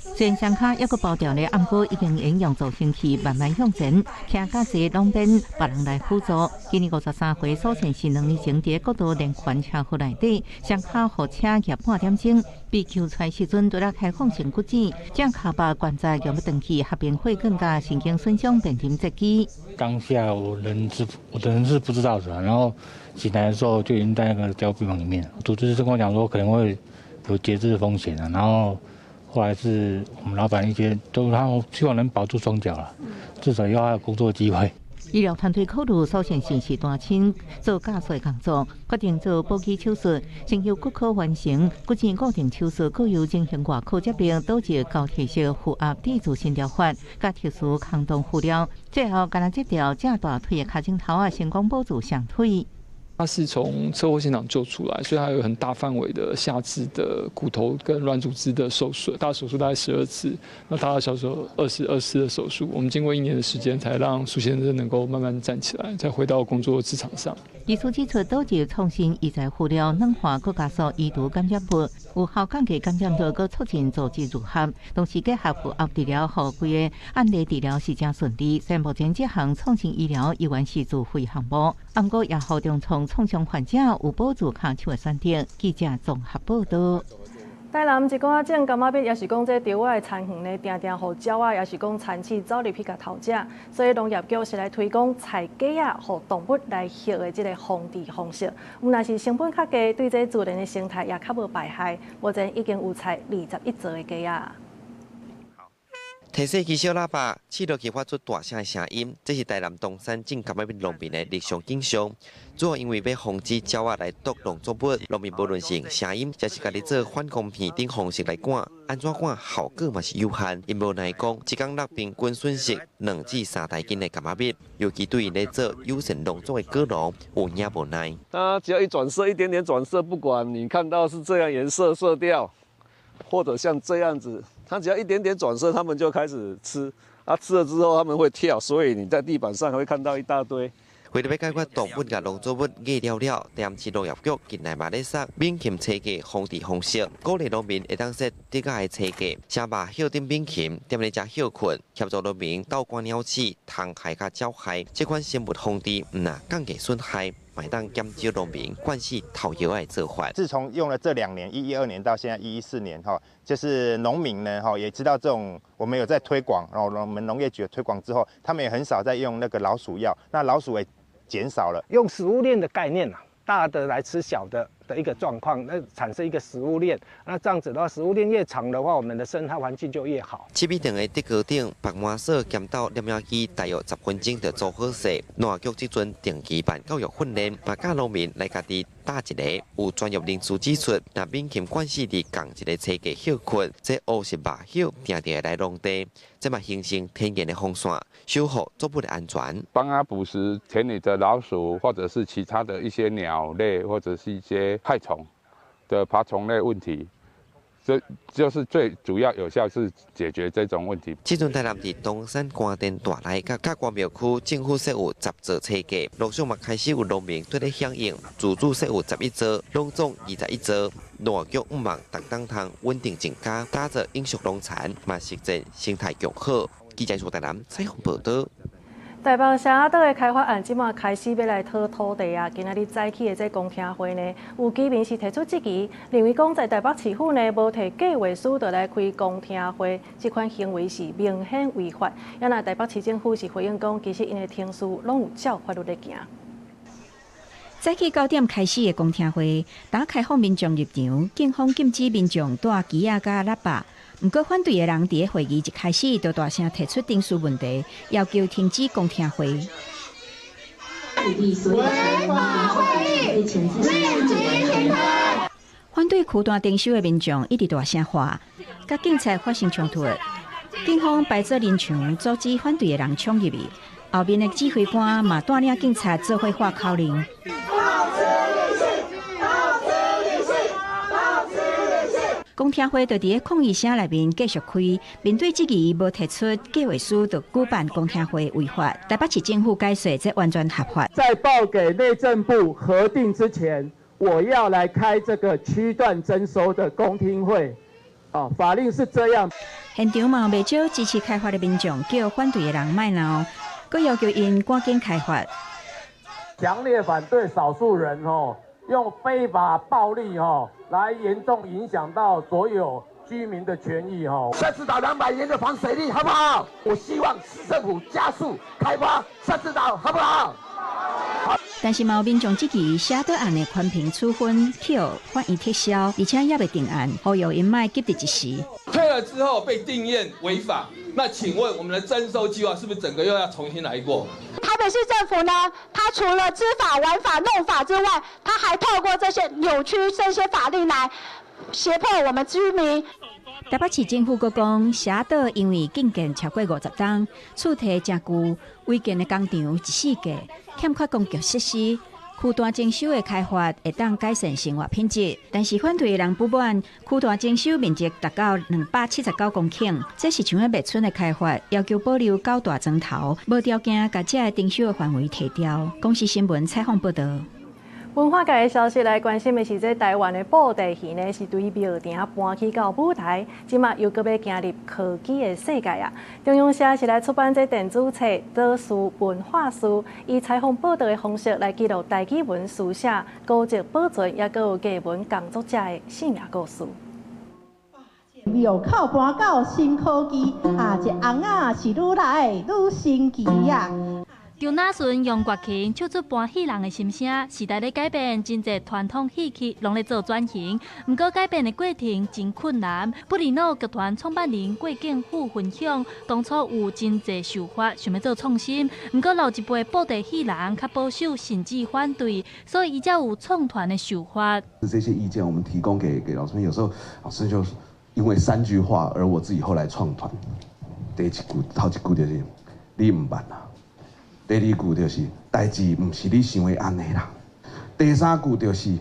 雖然雙跤猶閣包著咧，毋過已經會用助行器慢慢向前，徛佮坐攏免別人來輔助。今年53歲，蘇先是2年前佇國道連環車禍內底，雙跤予車軋半點鐘，被救出來時陣，拄才開放性骨折，正跤腹關節用欲斷去，合併血管佮神經損傷，變成截肢。當下我人是不知道的，然後醒來的時候就已經在那個加護病房裡面，主治醫生跟我講說可能會有截肢的風險啊，然後。後來是我們老闆一些都他希望能保住雙腳了，至少要有工作機會。醫療團隊考慮蘇先生是單親，做駕駛工作，決定做保肢手術，先由骨科完成骨折固定手術，閣由整形外科接兵導入交替式負壓脊柱新療法，佮特殊康動護療，最後干焦這條正大腿的跤蹛頭仔，成功保住雙腿。他是從車禍現場救出來，所以他有很大範圍的下肢的骨頭跟軟組織的受損。大手術大概12次，那大大小小22次的手術，我們經過一年的時間，才讓蘇先生能夠慢慢站起來，再回到工作職場上。醫師指出，導入創新醫材輔療軟化閣加速移除感染物，有效降低感染率，閣促進組織愈合，同時結合負壓治療，予規个案例治療是誠順利。雖然目前這項創新醫療猶原是自費項目，毋過也予重創傷患者有保住跤手的選擇。記者綜合報導。台南一寡種柑仔蜜，抑是講這稻仔的田園呢，定定予鳥仔，抑是講蠶鼠走入去共偷食，所以農業局是來推廣採雞仔，予動物來翕的這个防治方式。毋但是成本較低，對這自然的生態也較無敗害。目前已經有採21座的雞仔。提細支小喇叭，試落去發出大聲的聲音，這是台南東山種柑仔蜜農民的日常景象。主要因為欲防止鳥仔來啄農作物，農民無論是用聲音，抑是家己做反光片等方式來趕，按怎趕效果嘛是有限。𪜶無奈講，一工落平均損失2至3台斤的柑仔蜜，尤其對𪜶咧做友善農作的果農有影無奈。它只要一轉色，一點點轉色，不管你看到是這樣顏色色調，或者像這樣子。它只要一點點轉色，它們就開始吃。啊，吃了之後他們會跳，所以你在地板上會看到一大堆。為了欲解決動物共農作物咬了了，台南市農業局近來嘛咧設猛禽炊架防治方式，鼓勵農民會當設竹仔的炊架，聲肉葉頂猛禽踮咧食歇睏，協助農民鬥趕鳥鼠、蟲害佮鳥害。這款生物防治毋但降低損害，嘛會當減少農民灌死投藥的做法。自從用了這2年，112年到現在114年，哈，就是農民呢，哈，也知道這種我們有在推廣，然後我們農業局推廣之後，他們也很少在用那個老鼠藥，那老鼠也減少了。用食物鏈的概念啊，大的來吃小的的一個狀況，那產生一個食物鏈。那這樣子的話，食物鏈越長的話，我們的生態環境就越好。七米長的竹篙頂，白麻索兼鬥攝影機，大約10分鐘就做好勢。農業局這陣定期辦教育訓練，嘛教農民來家己搭一个。有專業人士指出，若猛禽慣勢佇仝一个冊架歇睏，這烏色肉葉定定會來農地，這嘛形成天然的防線，守護作物的安全。幫它捕食田裡的老鼠，或者是其他的一些鳥類，或者是一些害蟲的爬蟲類問題，這就是最主要有效是解決這種問題。這陣台南佇東山關電大內佮關廟區政府設有10座冊架，陸續嘛開始有農民對咧響應，自主設有11座，攏總21座。農業局向望逐冬通穩定增加，打造永續農田，嘛實踐生態共好。記者蘇台南採訪報導。台北社仔島的開發案，這馬開始欲來討土地啊！今仔日早起的這公聽會呢，有居民是提出質疑，認為講在台北市府呢無提計劃書就來開公聽會，這款行為是明顯違法。啊若台北市政府是回應講，其實𪜶的程序攏有照法律咧行。早起9點開始的公聽會，打開放民眾入場，警方禁止民眾帶旗仔佮喇叭。毋過反對的人佇會議一開始就大聲提出程序問題，要求停止公聽會。違法會議，立即停開。反對區段徵收的民眾一直大聲喊，佮警察發生衝突，警方排做人牆阻止反對的人衝入去。後面的指揮官嘛帶領警察做伙喊口令。公聽會就佇咧抗議聲內面繼續開，面對質疑無提出計劃書就舉辦公聽會違法，台北市政府解釋這完全合法。在報給內政部核定之前，我要來開這個區段徵收的公聽會，哦，法令是這樣。現場嘛有袂少支持開發的民眾，叫反對的人莫鬧，閣要求𪜶趕緊開發。強烈反對少數人哦，用非法暴力哦，來嚴重影響到所有居民的權益哦。社子島200年的防水力好不好？我希望市政府加速開發社子島，好不好？好。但是嘛有民眾質疑，社子島案的環評處分予法院撤銷，而且猶未定案，呼籲𪜶莫急佇一時。退了之後被定讞違法，那請問我們的徵收計劃是不是整個又要重新來過？台北市政府呢，他除了知法、玩法、弄法之外，他還透過這些扭曲這些法令來脅迫我們居民。台北市政府閣講，社子島因為興建超過50冬，厝體誠舊，違建的工廠一四個，欠缺公共設施，區段徵收的開發會當改善生活品質，但是反對的人不滿，區段徵收面積達到279公頃，這是像咧賣村的開發，要求保留九大莊頭，無條件共這个徵收的範圍提掉。公視新聞採訪報導。文化界的消息來關心的是，這台灣的布袋戲呢，是對廟埕搬去到舞台，這馬又閣欲行入科技的世界啊！中央社是來出版這電子冊《島事文化事》，以採訪報導的方式來記錄台語文書寫、古籍保存，抑閣有藝文工作者的生命故事。廟口搬到新科技啊，這尪仔是愈來愈新奇啊！張若順、楊國琴唱出搬戲人的心聲。時代咧改變，真濟傳統戲曲攏咧做轉型。毋過改變的過程真困難。布里諾劇團創辦人郭敬富分享，當初有真濟想法，想欲做創新。毋過老一輩布袋戲人較保守，甚至反對，所以伊才有創團的想法。這些意見我們提供給老師們，有時候老師就因為三句話，而我自己後來創團。第一句、頭一句就是你毋捌啦。第二句就是代誌毋是你想的按呢啦。第三句就是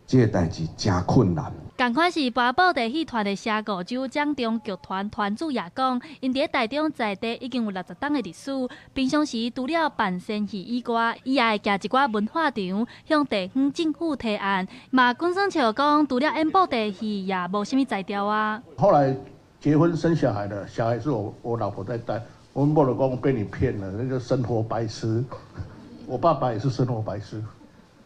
這个代誌誠困難。仝款是搬布袋戲團的社五洲掌中劇團團主也講，𪜶佇台中在地已經有60冬的歷史。平常時除了辦仙戲以外，伊也會行一寡文化場，向地方政府提案。嘛，滾耍笑講，除了演布袋戲，也無啥物才調啊。後來結婚生小孩了，小孩是我老婆在帶。我某就講被你騙了，那個生活白痴。我爸爸也是生活白痴。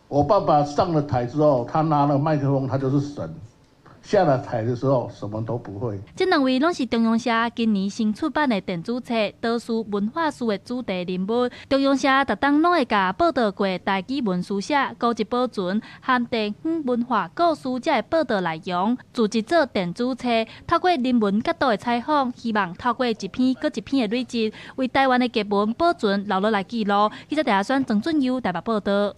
我爸爸上了台之後，他拿了麥克風，他就是神。下了台的時候什麼都不會。這兩位攏是中央社今年新出版的電子冊《多事文化書》的主題人物。中央社逐冬攏會共報導過台語文書寫、古籍保存和地方文化故事這个報導內容，組織做電子冊，透過人文角度的採訪，希望透過一篇閣一篇的累積，為台灣的藝文保存留落來記錄。記者鄭阿選、曾俊佑台北報導。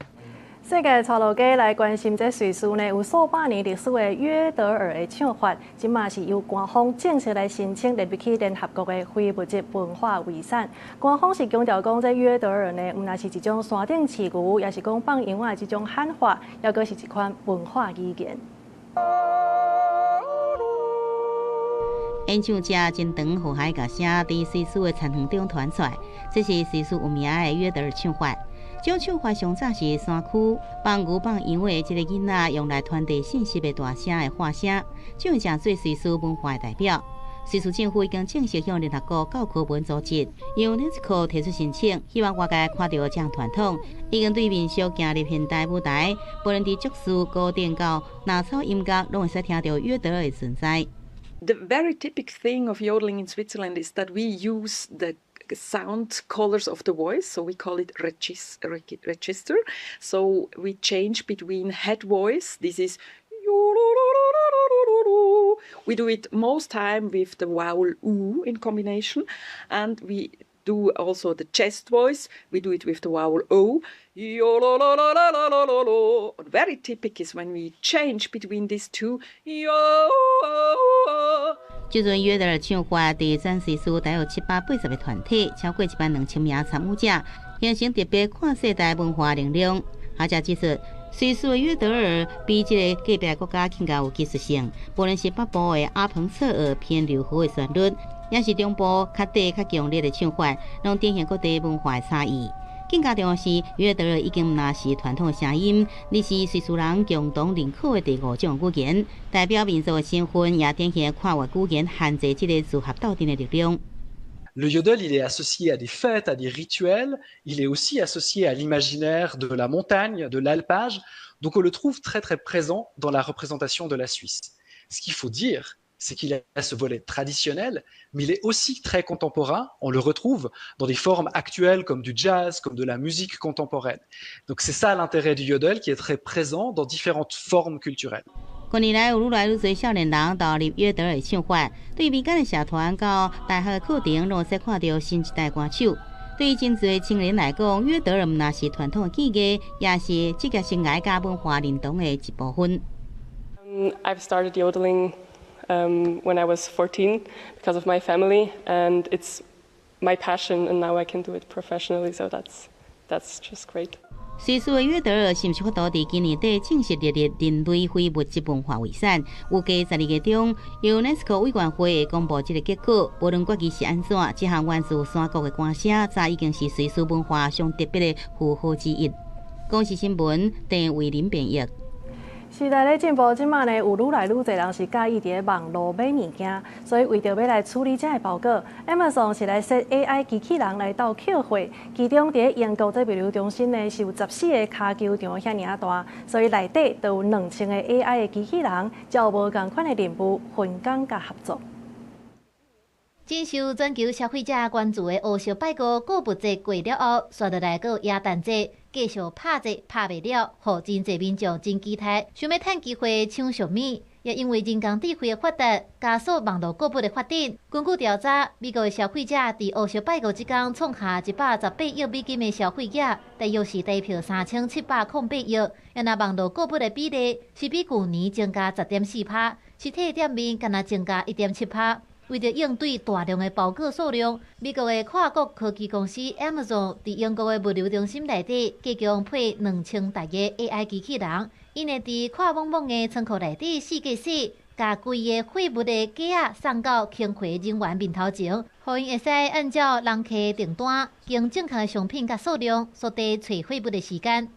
世界潮流家來關心這瑞士呢，有數百年歷史的約德爾的唱法，這馬是由官方正式來申請列入去聯合國的非物質文化遺產。官方是強調講，這約德爾呢，毋但是一種山頂飼牛，也是講放羊仔的這種喊法，猶閣是一款文化語言。演唱者真長和諧共聲佇瑞士的田園中傳出來，這是瑞士有名的約德爾唱法。這種唱法上早是山區放牛放羊的這个囡仔用來傳遞信息的大聲的喊聲，將伊成做瑞士文化的代表。瑞士政府已經正式向聯合國教科文組織由 UNESCO 提出申請，希望外界看著這項傳統已經對民俗行入現代舞台，無論佇爵士、古典到藍草音樂，攏會使聽著約德爾的存在。 The very typical thing of yodeling in Switzerland is that we use the sound colors of the voice, so we call it register. So we change between head voice, this is we do it most time with the vowel u in combination, and we do also the chest voice, we do it with the vowel o. Very typical is when we change between these two. 這陣約德爾唱法佇全瑞士大約780個團體，超過12000名參與者，形成特別跨世代文化能量。學者指出，瑞士的約德爾比這个隔壁國家更加有技術性，無論是北部的阿彭策爾偏柔和的旋律，也是中部較短較強烈的唱法，攏展現各地文化的差異。更加重要是，約德爾已經毋但是傳統的聲音，而是瑞士人共同認可的第五種語言，代表民族的身份，也展現跨越語言限制這个組合鬥陣的力量。 Le yodel, il est associé à des fêtes, à des rituels, il est aussi associé à l'imaginaire de la montagne, de l'alpage, donc on le trouve très très présent dans la représentation de la Suisse. Ce qu'il faut dire, c'est qu'il a ce volet traditionnel, mais il est aussi très contemporain. On le retrouve dans des formes actuelles comme du jazz, comme de la musique contemporaine. Donc c'est ça l'intérêt du yodel qui est très présent dans différentes formes culturelles. 近年來有愈來愈濟少年人投入約德爾唱法，對民間的社團到大學的課程，攏會使看著新一代歌手。對真濟青年來講，約德爾毋但是傳統的技藝，也是職業生涯佮文化認同的一部分。 I've started yodeling when I was 14 because of my family, and it's my passion, and now I can do it professionally, so that's just great. 瑞士的約德爾是毋是法度佇今年底正式列入人類非物質文化遺產？預計12月中，由 UNESCO 委員會會公布這个結果。無論決議是按怎，這項源自山谷的歌聲，早已經是瑞士文化上特別的符號之一。公視新聞鄭慧玲編譯。時代咧進步，這馬呢有愈來愈濟人是佮意佇咧網路買物件，所以為著欲來處理這个包裹，Amazon 是來設 AI 機器人來鬥抾貨。其中佇咧英國這物流中心呢是有14個跤球場遐爾仔大，所以內底就有2000個 AI 的機器人，才有無仝款的任務分工佮合作。真受全球消費者關注的烏色拜五購物節過了後，紲落來閣有耶誕節，繼續拍折拍袂了，予真濟民眾真期待，想欲趁機會搶俗物。也因為人工智慧的發達，加速網路購物的發展。根據調查，美國的消費者佇烏色拜五這工創下118億美金的消費額，大約是台票3708億。也若網路購物的比例是比舊年增加10.4趴，實體店面干焦增加1.7趴。為著應對大量的包裹數量，美國的跨國科技公司 Amazon 佇英國的物流中心內底，加強配2000台的 AI 機器人，𪜶會佇闊莽莽的倉庫內底四界踅，共規个貨物的架仔送到清貨人員面頭前，予𪜶會使按照人客訂單，將正確的商品佮數量，縮短揣貨物的時間。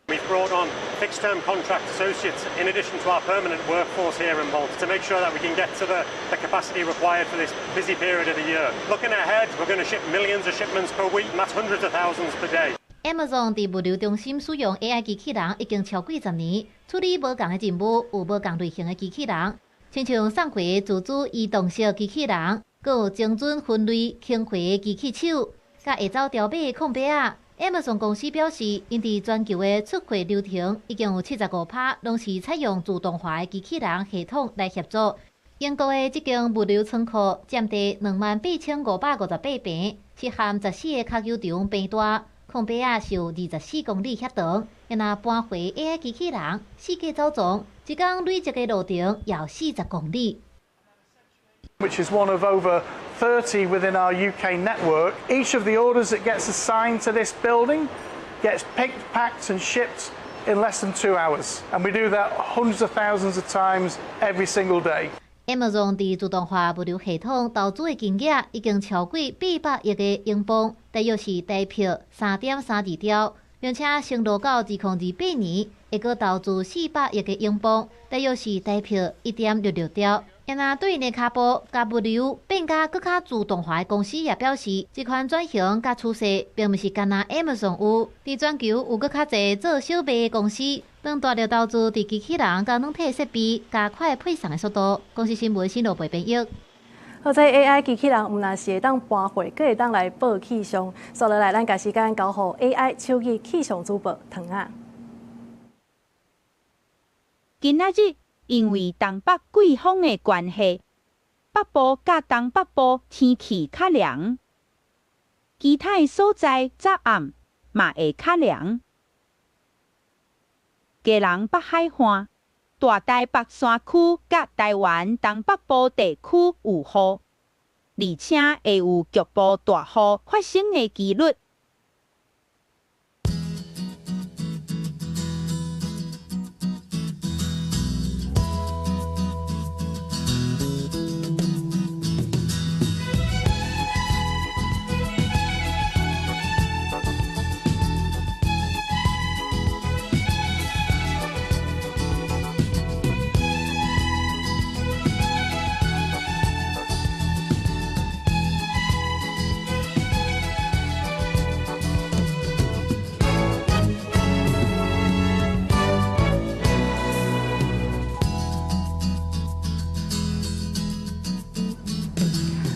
We've brought on fixed-term contract associates in addition to our permanent workforce here in Bolton to make sure that we can get to the capacity required for this busy period of the year. Looking ahead, we're going to ship millions of shipments per week, and that's hundreds of thousands per day. Amazon 佇物流中心使用 AI 機器人已經超過10年，處理無仝的任務，有無仝類型的機器人。親像送貨的自主移動式機器人，閣有精準分類清貨的機器手，佮會走條碼的控錶仔。Amazon 公司表示，𪜶佇全球的出貨流程已經有75%攏是採用自動化的機器人系統來協助。英國的這間物流倉庫佔地28,558坪，是含14個跤球場平大，控錶仔是有24公里遐長。若搬貨 AI 機器人四界走傱，一工累積的路程有40公里。 Which is one of over 30 within our UK network. Each of the orders that gets assigned to this building gets picked, packed, and shipped in less than 2 hours. And we do that hundreds of thousands of times every single day. Amazon 佇自動化物流系統投資的金額已經超過800億个英鎊，大約是台幣3.32兆，並且承諾到2028年會閣投資400億个英鎊，大約是台幣1.66兆。若對𪜶的跤步佮物流變甲閣較自動化的公司也表示，這款轉型佮趨勢，並毋是干焦 Amazon 有，佇全球有閣較濟做小賣的公司，正大力投資佇機器人佮軟體設備，加快配送的速度。公視新聞新羅貝編譯。好，這 AI 機器人毋但是會當搬貨，閣會當來報氣象。紲落來，咱共時間交予 AI 手語氣象主播唐仔。今仔日因為東北季風的關係，北部佮東北部天氣較涼，其他的所在早暗嘛會較涼。基隆北海岸、大台北山區佮台灣東北部地區有雨，而且會有局部大雨發生的機率。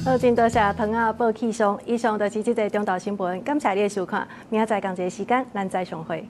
好，真多謝唐仔報氣象，以上就是這節中晝新聞，感謝你的收看，明仔載仝一个時間，咱再相會。